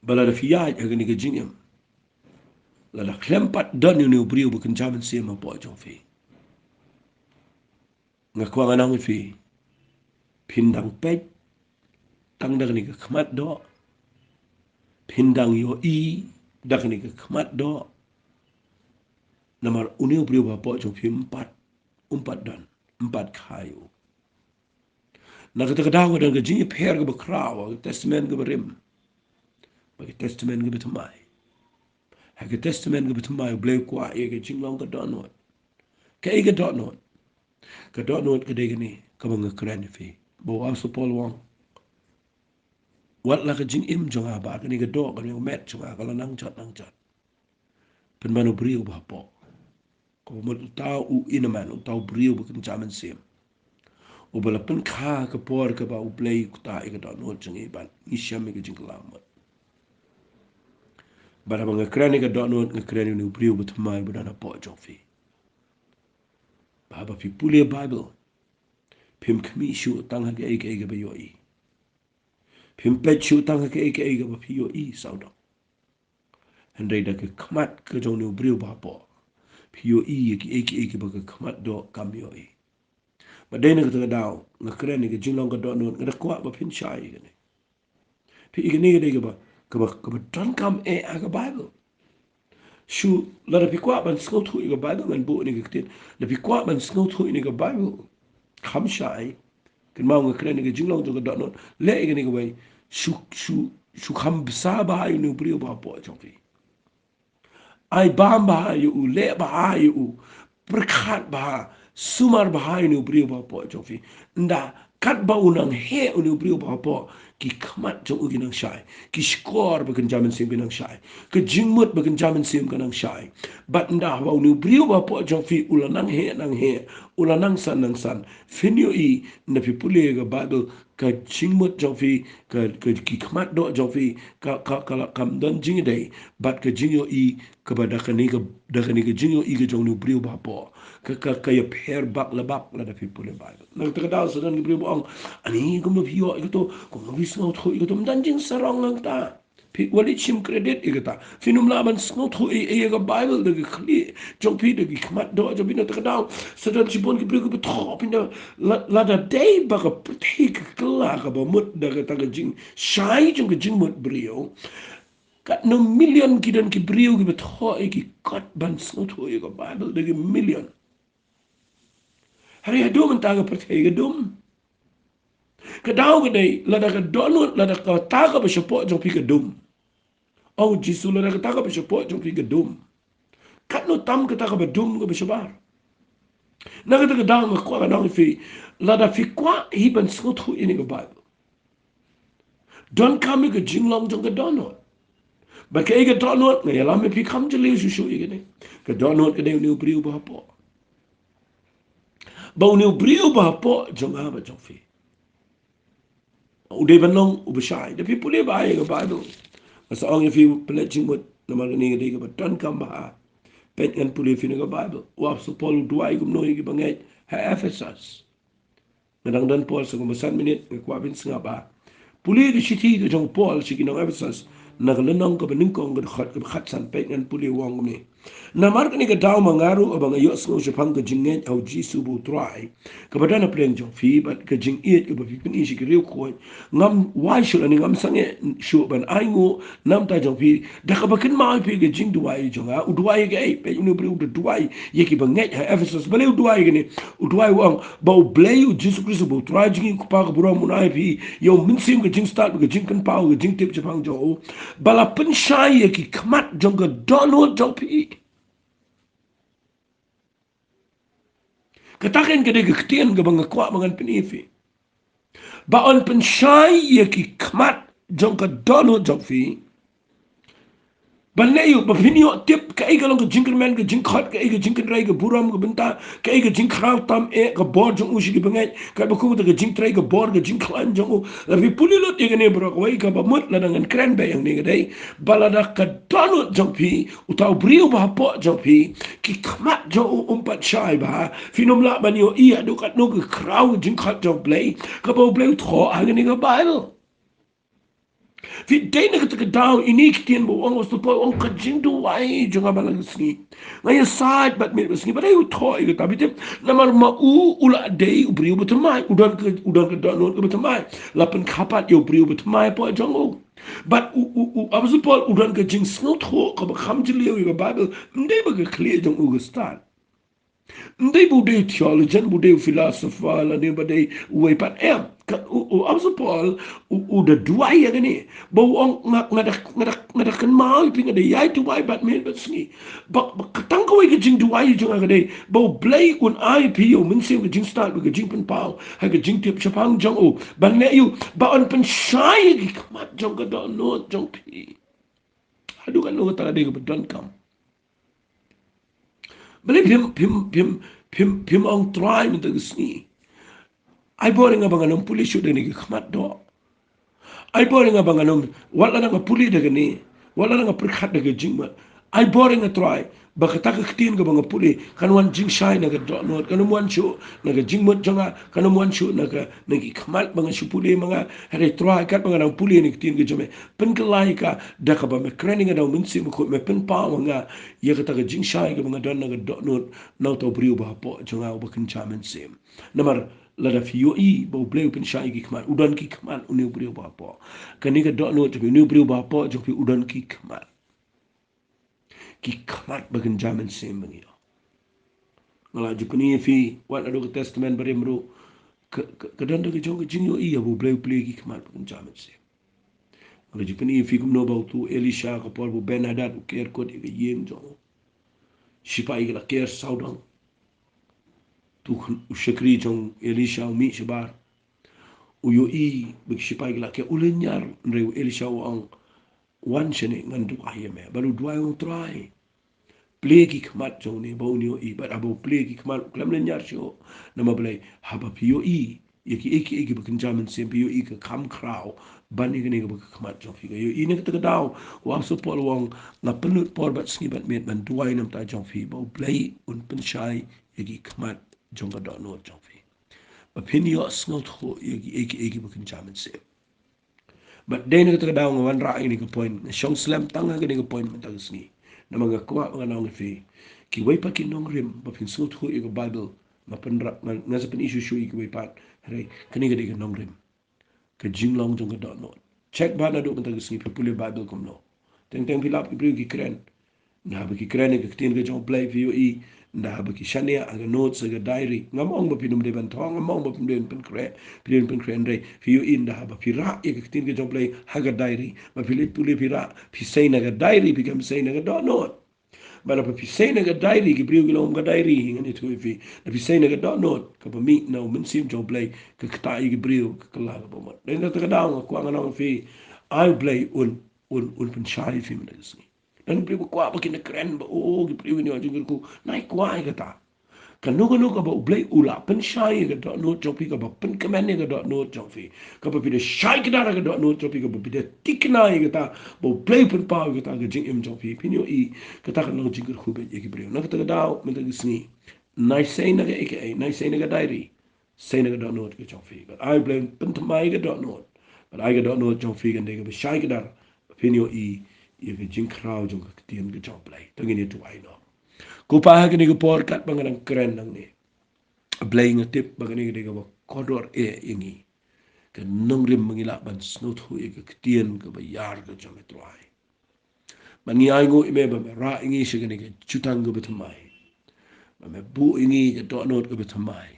Ba lada phi ïaid ha kane ka jingim, lada khlem pat don ïa une u briew bakynja mynsiem hapoh jong phi, nga kwah ngan ong ïa phi, phin dang peit tang da kane ka khmat doh, phin dang ïohi da kane ka khmat doh. Namar une u briew bahapoh jong phi um pat, um pat don, um pat kha ïa u. Na kata ka daw ka don ka jingïapher kaba khraw ha ka Testament kaba rim bad ka Testament kaba thymmai. Ha ka Testament kaba thymmai U Blei u kwah ïa ka jinglong ka dohnud. Kaei ka dohnud? Ka dohnud ka dei kane kaba nga kren ïa phi, ba u Apostol Paul u ong, wat la ka jingim jong nga, ba kane ka doh, kane ka met jong nga ka la nang jot nang jot, pynban u briew bahapoh, kaba mut uta u inner man, uta u briew bakynja mynsiem, uba la pynkha ha ka por kaba U Blei u ktah ïa ka dohnud jong ngi bad ngi shem ïa ka jingkylla mut. Bad haba nga kren ïa ka dohnud, nga kren ïa une u briew bathymmai ba don hapoh jong phi, ba haba phi pule Baibl, phim khmih shuh tang ha kaei kaei kaba ïohi. Phim peit shuh tang ha kaei kaei kaba phi ïohi sawdong. Hynrei da ka khmat ka jong une u briew bahapoh, phi ïohi ïa kiei kiei kiba ka khmat doh kam ïohi. Bad dei na kata ka daw nga kren ïa ka jinglong ka dohnud, nga da kwah ba phin shai ïa kane. Phi, ïa kane ka dei kaba, kaba, kaba donkam eh ha ka Baibl. Shu, lada phi kwah ban sngewthuh ïa ka Baibl, ngan buh ïa ka ktien. Lada phi kwah ban sngewthuh ïa ka Baibl, kham shai. Kynmaw nga kren ïa ka jinglong jong ka dohnud. Leh ïa kane kawei. Shu, shu, shu kham bsa bha ïa une u briew bahapoh jong phi. Ai bam bha ïa u, leh bha ïa u, pyrkhat bha, sumar bha ïa une u briew bahapoh jong phi. Ynda katba u nang heh une u briew bahapoh, ki khmat jong u ki nang shai, ki shkor bakynja mynsiem ki nang shai, ka jingmut bakynja mynsiem ka nang shai. Bad ynda haba une u briew bahapoh jong phi u la nang heh nang heh, u la nang san nang san, phin ïohi, ynda phi pule ïa ka Baibl, ka jingmut jong phi, ka, ka, ki khmat doh jong phi, ka, ka, ka la kam don jingïadei bad ka jingïohi kaba da kane ka, da kane ka jingïohi ka jong une u briew bahapoh, ka, ka, ka ïapher bak la bak lada phi pule Baibl. Na kata ka daw sa don ki briew ba ong, ani kumno phi ïoh ïa kato, kumno phi sngewthuh ïa kato, ym don jingsarong nangta. Phi, wat leit shim credit ïa kata. Phin ym lah ban sngewthuh ïa, ïa ka Baibl da ki khlieh jong phi, da ki khmat doh jong phi. Na kata ka daw sa don shibun ki briew kiba thoh, phin da, la, lada dei ba ka pyrthei ka kylla kaba mut da kata ka jingshai jong ka jingmut briew, Katno million ki don ki briew kiba thoh ïa ki kot ban sngewthuh ïa ka Bible, da ki million. Hynrei haduh mynta ka pyrthei ka dum. Ka daw ka dei, lada ka dohnud, lada kata kaba shapoh jong phi ka dum. Ong Jisu, lada kata kaba shapoh jong phi ka dum, katno tam kata kaba dum kaba shabar. Na kata ka daw nga kwah ban ong ïa phi, lada phi kwah hi ban sngewthuh ïa kane ka Bible, donkam ïa ka jinglong jong ka dohnud. Bad kaei ka dohnud, nga ïalam ïa phi kham jylliew shuh shuh ïa kane. Ka dohnud ka dei une u briew uba hapoh. Ba une u briew uba hapoh jong nga bad jong phi, u dei ban long uba shai. Da phi pule bha ïa ka Bible, nga sa ong ïa phi, pynleit jingmut, namar kane ka dei kaba donkam bha. Peit, ngan pule ïa phi na ka Bible, u Apostol Paul u duwai kumno ïa ki bangeit ha Ephesus. Nga dang don por sa kumba san minit, nga kwah phin sngap bha. Pule ka shithi ka jong u Paul sha ki nong Ephesus, na ka lynnong kaba nyngkong, ka dkhot kaba khatsan. Peit, ngan pule, u ong kumne: Namar kane ka daw ma nga ruh, haba nga ïohsngew shaphang ka jingngeit ha u Jisu ba u Trai, kaba don ha pdeng jong phi, bad ka jingïeit kaba phi pyni sha ki riewkhuid, ngam wai shuh lane ngam sangeh shuh ban ainguh na ka bynta jong phi, da kaba kynmaw ïa phi ha ka jingduwai jong nga. U duwai ïa kaei? Peit, une u briew u da duwai ïa ki bangeit ha Ephesus. Balei u duwai ïa kane? U duwai, u ong ba U Blei, u Jisu Khrist uba u Trai jong ngi, u Kpa ka burom, un ai ïa phi ïa u Mynsiem, ka jingstad, ka jingpynpaw, ka jingtip shaphang jong u, ba la pynshai ïa ki khmat jong ka dohnud jong phi. Kata kein ka dei ka ktien kaba nga kwah ba ngan pyni ïa phi. Ba un pynshai ïa ki khmat jong ka dohnud jong phi. Ban leh aïu? Ba phin ïoh tip kaei ka long ka jingkyrmen, ka jingkhot, kaei ka jingkynrei, ka burom, ka bynta, kaei ka jingkhraw tam eh ka bor jong u sha ki bangeit, katba kum kata ka jingtrei ka bor, ka jingkhlaiñ jong u. Lada phi pule lut ïa kane baroh kawei, kaba mut lada ngan kren beit hangne ka dei ba lada ka dohnud jong phi, uta u briew uba hapoh jong phi, ki khmat jong u um pat shai bha, phin ym lah ban ïohi haduh katno ka khraw ka jingkhot jong U Blei, kaba U Blei u thoh ha kane ka Bible. Phi, dei na kata ka daw ine i ktien ba u ong u Apostol Paul, u ong, ka jingduwai jong nga man la ka sngi. Nga ïasaid bad miet bad sngi. Balei u thoh ïa kata, phi tip? Namar ma u, u la dei u briew uba thymmai. U don ka, u don ka dohnud kaba thymmai. La pynkha pat ïa u briew uba thymmai hapoh jong u. Bad u, u, u Apostol Paul u don ka jingsngewthuh kaba kham jylliew ïa ka Bible. Ym dei ba ka khlieh jong u ka stad. Ym dei ba u dei theologian, ba u dei philosopher, lane ba dei uwei pat, em. Ka, u, u Apostol Paul u, u da duwai ïa kane. Ba u ong, nga, nga da, nga da, nga da kynmaw ïa phi, nga da ïai duwai bad miet bad sngi. Ba, ba ka tang kawei ka jingduwai jong nga ka dei ba U Blei un ai ïa phi ïa u Mynsiem, ka jingstad, ka jingpynpaw, ha ka jingtip shaphang jong u. Ban leh aïu? Ba un pynshai ïa ki khmat jong ka dohnud jong phi. Haduh katno kata ka dei kaba donkam. Balei phim, phim, phim, phim, phim ong Trai mynta ka sngi? Ai bor ïa nga ba ngan ym pule shuh da kane ka khmat doh. Ai bor ïa nga ba ngan ym, wat lada nga pule da kane, wat lada nga pyrkhat da ka jingmut. Ai bor ïa nga Trai ba kata ka ktien kaba nga pule kan wan jingshai na ka dohnud, kan ym wan shuh na ka jingmut jong nga, kan ym wan shuh na ka, na ki khmat ba nga shu pule ma nga. Hynrei Trai, katba nga dang pule ïa kane ka ktien ka jong me, pynkylla ïa ka da kaba me kren ïa nga da u Mynsiem Bakhuid, me pynpaw ma nga ïa kata ka jingshai kaba nga don na ka dohnud na uta u briew uba hapoh jong nga uba kynja mynsiem. Namar lada phi ïohi ba U Blei u pynshai ïa ki khmat, u don ki khmat une u briew uba hapoh. Kane ka dohnud jong phi, une u briew uba hapoh jong phi u don ki khmat. Ki khmat ba kynja mynsiem ba ngi ïoh. Nga la ju pyni ïa phi wat haduh ka Testament Barim ruh, ka, ka, ka don da ka jong ka jingïohi ïa ba U Blei u plie ïa ki khmat ba kynja mynsiem. Nga la ju pyni ïa phi kumno ba utu u Elisha, ka por ba u Ben-hadad u ker kut ïa ka ïing jong u, shipai ki la ker sawdong. Utu u shakri jong u Elisha u mih shabar, u ïohi ba ki shipai ki la ker, u lynñiar. Hynrei u Elisha u ong, wan shane, ngan duwai ïa me. Bad u duwai, u ong, Trai, plie ki khmat jong une ba un ïohi. Bad haba u plie ki khmat u khlem lynñiar shuh. Namar balei? Haba phi ïohi ïa kiei kiei kiba kynja mynsiem, phi ïohi ka kham khraw ban ïa kane kaba ka khmat jong phi ka ïohi. Na kata ka daw u Apostol Paul u ong, nga pynlut por bad sngi bad miet ban duwai na ka bynta jong phi ba U Blei un pynshai ïa ki khmat jong ka dohnud jong phi, ba phin ïoh sngewthuh ïa kiei kiei kiba kynja mynsiem. Bad dei na kata ka daw nga wanrah ïa kane ka point, nga shong slem tang ha kane ka point mynta ka sngi. Namar nga kwah ba ngan ong ïa phi, kiwei pat ki nongrim, ba phin sngewthuh ïa ka Bible, nga pynrah, nga, nga sa pyni shuh shuh ïa kiwei pat. Hynrei kane ka dei ka nongrim, ka jinglong jong ka dohnud. Check bha naduh mynta ka sngi, phi pule Bible kumno? Teng teng phi lap ki briew ki kren. Ynda haba ki kren ïa ka ktien ka jong U Blei phi ïohi, ynda haba ki shaniah ha ka notes ha ka diary. Ngam ong ba phin ym dei ban thoh, ngam ong ba phin ym dei ban pynkhreh, phin ym dei ban pynkhreh, hynrei phi ïohi ynda haba phi rah ïa ka ktien ka jong U Blei ha ka diary. Ba phi leit pule phi rah, phi sei na ka diary, phi kam sei na ka dohnud. Ba lada phi sei na ka diary, ki briew ki long, ka diary hi, ngan ïathuh ïa phi. Lada phi sei na ka dohnud kaba mih na U Mynsiem jong U Blei, ka ktah ïa ki briew ka kylla kaba mut. Dei na kata ka daw nga kwah ngan ong ïa phi, ai U Blei un, un, un pynshai ïa phi mynta ka sngi. Don ki briew ba kwah ba kin da kren ba, oh, ki briew kine ki jingkyrkhu. Nai kwah ïa kata. Kano kano kaba U Blei u la pynshai ïa ka dohnud jong phi, kaba pynkmen ïa ka dohnud jong phi, kaba phi da shai kdar ïa ka dohnud jong phi, kaba phi da thikna ïa kata ba U Blei u pynpaw ïa kata ha ka jingim jong phi, phin ïohi kata kan long jingkyrkhu beit ïa ki briew. Na kata ka daw mynta ka sngi, nai sei na kaei kaei, nai sei na ka diary, sei na ka dohnud ka jong phi. Bad ai U Blei un pynthymmai ïa ka dohnud. Bad ai ka dohnud jong phi kan dei kaba shai kdar, ba phin ïohi ïa ka jingkhraw jong ka ktien ka jong U Blei. To ngin ïa duwai noh. Ko Pa, ha kane ka por katba nga dang kren nangne, Blei, nga tip ba kane ka dei kaba kordor eh ïa ngi. Ka nongrim ba ngi lah ban sngewthuh ïa ka ktien kaba ïar ka jong me Trai. Ba ngi ainguh ïa me ba me rah ïa ngi sha kane ka jutang kaba thymmai, ba me buh ïa ngi ka dohnud kaba thymmai,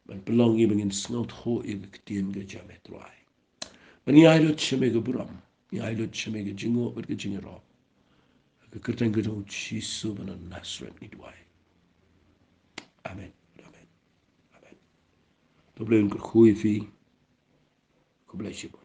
ban pynlong ïa ngi ba ngin sngewthuh ïa ka ktien ka jong me Trai. Ba ngi ai lut sha me ka burom, ngi ai lut sha me ka jingnguh bad ka jingïarap. Ha ka kyrteng ka jong U Jisu ba na Nasareth ngi duwai. Amen. Amen. Amen. To U Blei un kyrkhu ïa phi. Khublei shibun.